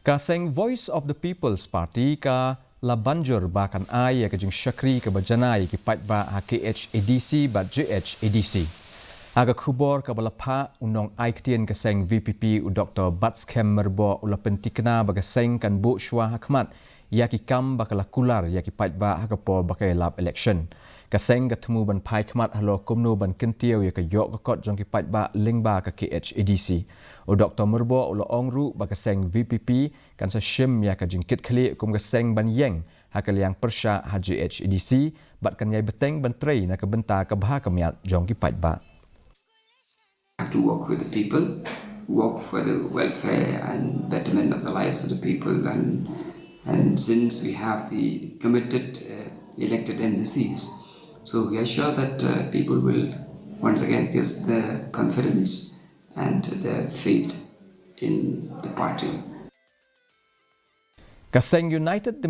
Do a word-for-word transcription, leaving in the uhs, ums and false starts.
Ka seng Voice of the People's Party ka la ban jur ba kan ai ïa ka jingshakri kaba janai ïa ki paidbah ha KHADC bad JHADC. Ha ka khubor kaba la phah, u nongai ktien ka seng VPP, u Doktor Batskhem Myrboh, u la pyntikna ba ka seng kan buh shuwa ha khmat ïa ki kam ba ka la kular ïa ki paidbah ha ka por ba ka ïalap election. Ka seng ka thmu ban phai khmat halor kumno ban kyntiew ïa ka ïoh ka kot jong ki paidbah lyngba ka KHADC. U Doktor Myrboh u la ong ruh ba ka seng VPP kan sa shim ïa ka jingkitkhlieh kum ka seng ban ïeng ha ka liang pyrshah ha JHADC bad kan ïai bteng ban trei na ka bynta ka bha ka miat jong ki paidbah. Have to work with the people, work for the welfare and betterment of the lives of the people. And, and since we have the committed uh, elected M D Cs, so we are sure that uh, people will once again give the confidence and the faith in the party. Ka seng United